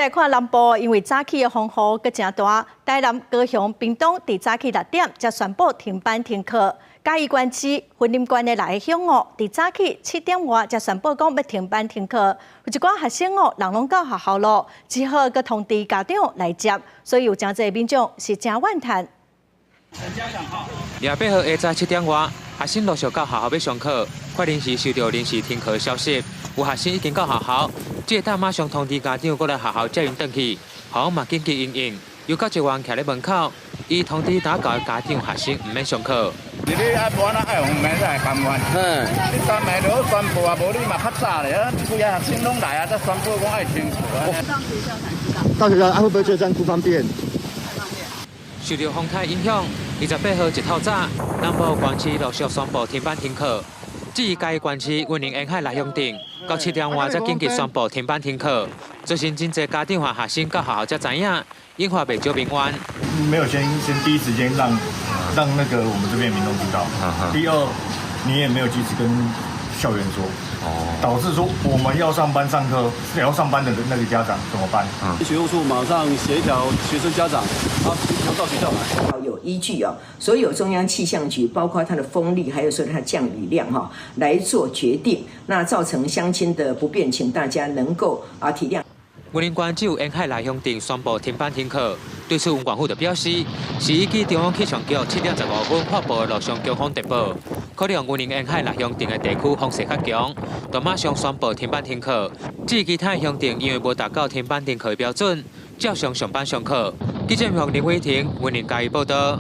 來看南部，因為早起的風雨閣誠大，台南、高雄、屏東佇早起6點才宣布停班停課。嘉義縣市、雲林縣的六个鄉哦，佇早起7點外才宣布講欲停班停課。有一寡學生哦，人攏到學校囉，只好閣通知家長來接，所以有誠濟民眾是誠怨嘆。28號下晝7點外，學生陸續到學校欲上課，卻臨時收到臨時停課消息。有學生已經到學校，這會當馬上通知家長過來學校接𪜶轉去，學校嘛緊急因應，由教職員徛咧門口，伊通知打到家長學生毋免上課。你愛無按怎愛予免來甘願？你三暝就好宣布啊，無你嘛較早咧，啊，規个學生攏來啊，才宣布講愛停課。到學校才知道。到學校啊，會不會覺得這樣不方便？受著風颱影響，28號一透早，南部縣市陸續宣布停班停課。至於嘉義縣市雲林沿海六鄉鎮，到7點外才緊急宣布停班停課。造成真濟家長和學生到學校才知影，引發袂少民怨。沒有先第一時間讓那個我們這邊民眾知道。第二，你也沒有及時跟校園說，導致說我們要上班上課，也要上班的那個家長怎麼辦？學務處馬上協調學生家長，啊，要到學校來。有依據哦，所有中央氣象局包括它的風力，還有說它降雨量哈來做決定，那造成鄉親的不便，請大家能夠啊體諒。雲林縣只有沿海六鄉鎮宣布停班停課，對此雲縣府就表示，是依據中央氣象局7點15分發布的陸上強風電報，可能雲林沿海六鄉鎮的地區風勢較強，就馬上宣布停班停課。至於其他鄉鎮，因為無達到停班停課的標準，照常上班上課。記者林偉婷，雲林嘉義報道。